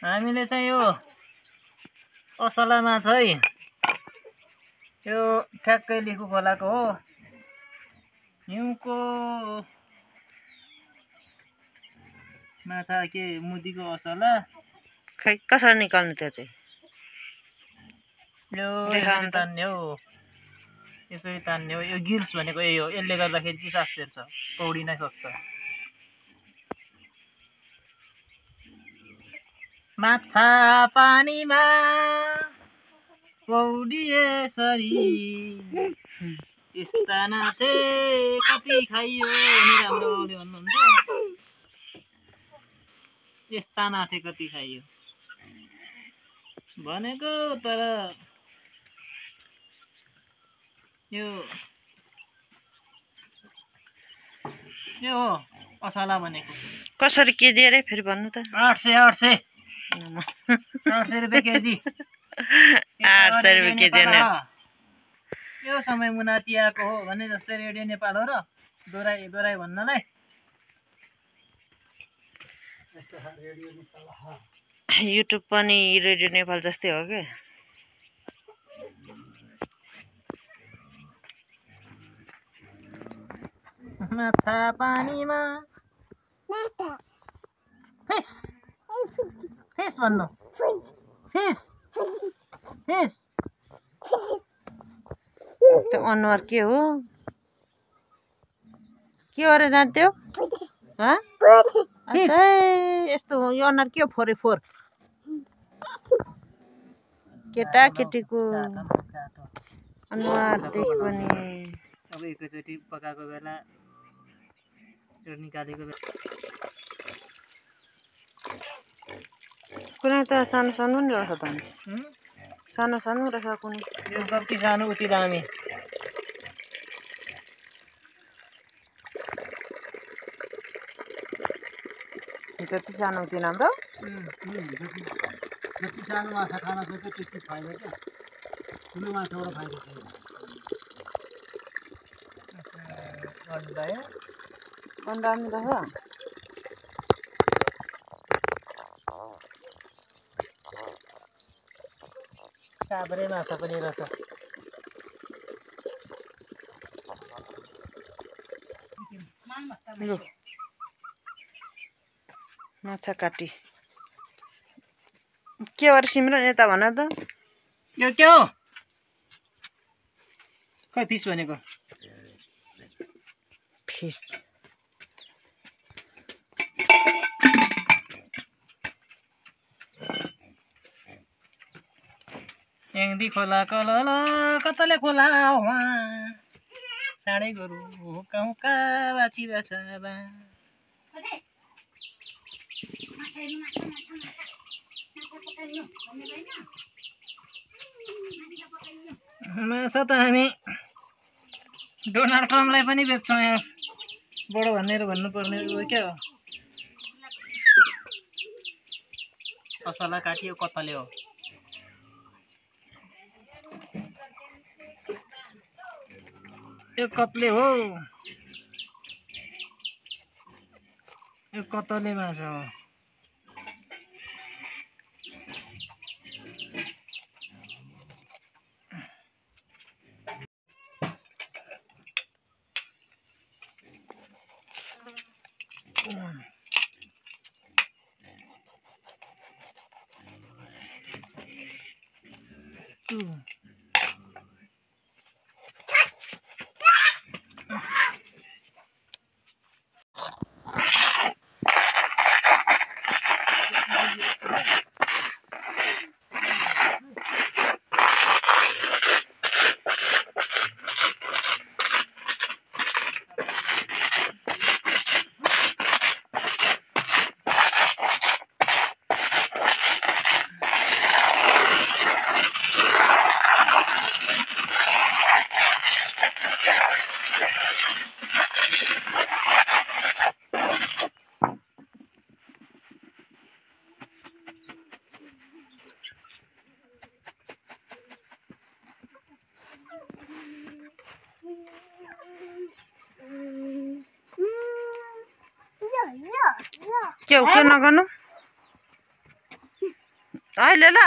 हामीले चाहिँ यो असला माछा है, यो ठ्याक्कै लिखु खोलाको हो। हिउँको माछा के मुदीको असला। खै कसरी निकाल्नु त्यो चाहिँ? यो यसरी तान्ने हो, यसरी तान्ने हो। यो गिल्स भनेको यही हो, यसले गर्दाखेरि चाहिँ सास फेर्छ, पौडिन सक्छ। माछा पानीमा पौडिएसरी यस्ता नाथे कति खाइयो नि राम्रो भन्नुहुन्छ। यस्ता नाथे कति खाइयो भनेको, तर यो हो असला भनेको। कसरी केजी अरे फेरि भन्नु त? 800 रुपियाँ केजी। 800 रुपियाँ केजी ने। यो समय मुना चियाको हो भने जस्तै रेडियो नेपाल हो र दोराई भन्नलाई। युट्युब पनि रेडियो नेपाल जस्तै हो के? माछा पानीमा फिस फिस भन्नु, फिस फिस। त्यो अनुहार के हो? के अरे नाट्यो? यस्तो हो यो अनुहार के हो? फोरे फोर केटा केटीको अनुहारदेखि पनि। अब एकैचोटि पकाएको बेला त्यो निकालेको बेला कुनै त सानो सानो नि रहेछ त। सानो सानो रहेछ कुनै। यो जति सानो उति दामी। जति सानो उति राम्रो। जति सानो माछा खान सक्छ त्यति फाइदा क्या, ठुलो माछाबाट फाइदा छैन। दामी रहेछ। काभ्रे माछा पनि रहेछ। माछा काटी के अरे सिमरन यता भन त। यो के हो? खै फिस भनेको? फिस। एङ्दी खोला कलल कतले खोला वहाँ साँडै गोरु हुका बाछी बाछा। माछा त हामी डोनाल्ड ट्रम्पलाई पनि बेच्छौँ यहाँ बडो भनेर भन्नुपर्ने क्या हो। असला काटियो कतले हो। यो कत्ले हो, यो कतले माछा हो। के हो के नगर्नु? अहिले ल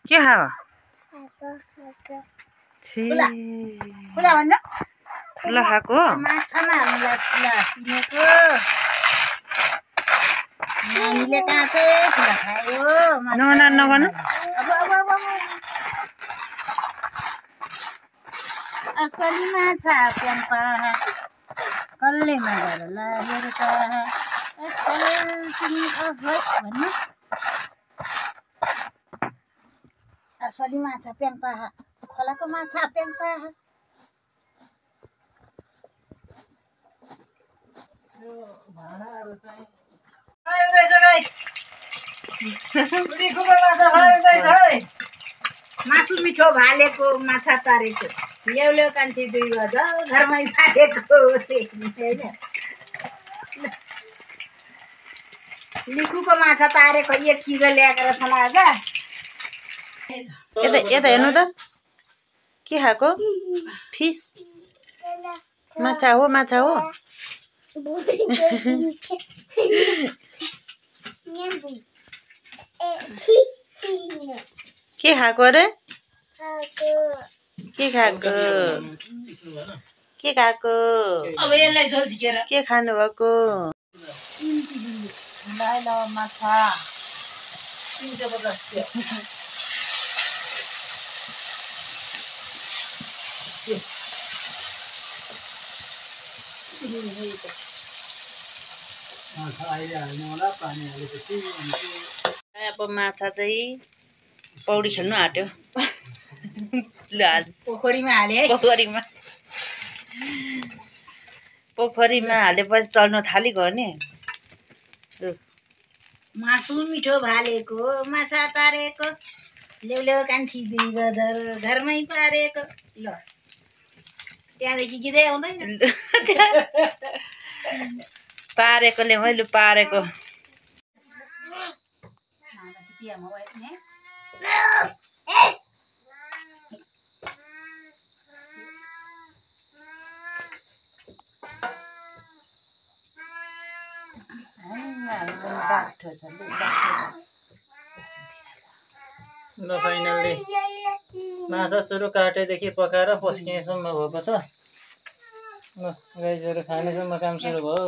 के खाऊ खुला भन्नु ठुलो खाएको माछामा हामीलाई खुला किनेको नानीले कहाँ चाहिँ खुला खायो नगर्नु नगर्नु असली माछा प्याम्पा कल्लेमा गएर लागेका भन्नु असली माछा प्याम्पा खोलाको माछा प्याम्पा मासु मिठो भालेको माछा तारेको ल्याउ कान्छी 2 बजा घरमै पारेको होइन लिखुको माछा तारेको 1 किलो ल्याएर थलाज यता यता हेर्नु त के खाएको फिस माछा हो के खाएको रे के खाएको अब यसलाई झोल झिकेर के खानु भएको ल माछा 350 अब माछा चाहिँ पौडी खेल्नु आँट्यो ल आज पोखरीमा हाले है पोखरीमा हालेपछि चल्नु थालेको नि मासु मिठो भालेको माछा तारेको ल्याउ कान्छी 2 बजार घरमै पारेको ल त्यहाँदेखि किदै आउँदैन पारेकोले मैले पारेको ल फाइनल्ली माछा सुरु काटेदेखि पकाएर पस्किएसम्म भएको छ ल गाइजहरू खानेसम्म काम सुरु भयो